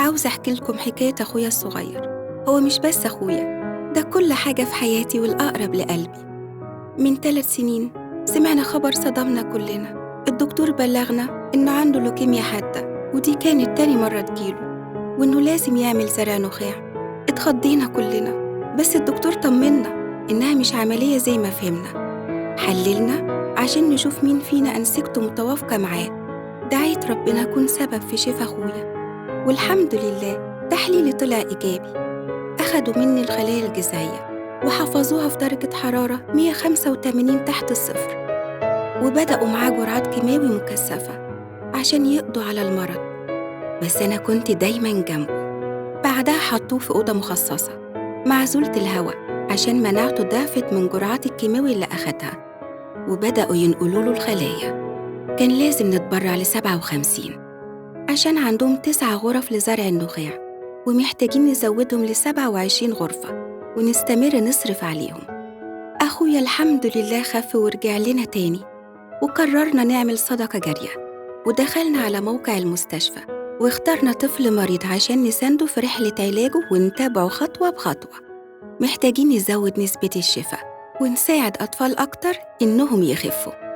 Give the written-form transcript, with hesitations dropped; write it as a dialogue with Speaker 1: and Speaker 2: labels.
Speaker 1: عاوزة أحكي لكم حكاية أخويا الصغير. هو مش بس أخويا، ده كل حاجة في حياتي والأقرب لقلبي. من 3 سنين سمعنا خبر صدمنا كلنا. الدكتور بلغنا إنه عنده لوكيميا حادة، ودي كانت تاني مرة تجيله، وإنه لازم يعمل زرع نخاع. اتخضينا كلنا، بس الدكتور طمنا إنها مش عملية زي ما فهمنا. حللنا عشان نشوف مين فينا أنسجته متوافقة معاه. دعيت ربنا أكون سبب في شفا أخويا، والحمد لله تحليلي طلع إيجابي. أخدوا مني الخلايا الجذعية وحفظوها في درجة حرارة 185 تحت الصفر، وبدأوا معاه جرعات كيماوي مكثفة عشان يقضوا على المرض، بس أنا كنت دايماً جنبه. بعدها حطوه في أوضة مخصصة معزولة الهواء عشان مناعته ضعفت من جرعات الكيماوي اللي أخدها، وبدأوا ينقلوا له الخلايا. كان لازم نتبرع ل57 عشان عندهم 9 غرف لزرع النخاع، ومحتاجين نزودهم ل27 غرفة ونستمر نصرف عليهم. أخويا الحمد لله خف ورجع لنا تاني، وقررنا نعمل صدقة جارية، ودخلنا على موقع المستشفى واخترنا طفل مريض عشان نسانده في رحلة علاجه ونتابعه خطوة بخطوة. محتاجين نزود نسبة الشفاء ونساعد أطفال أكتر إنهم يخفوا.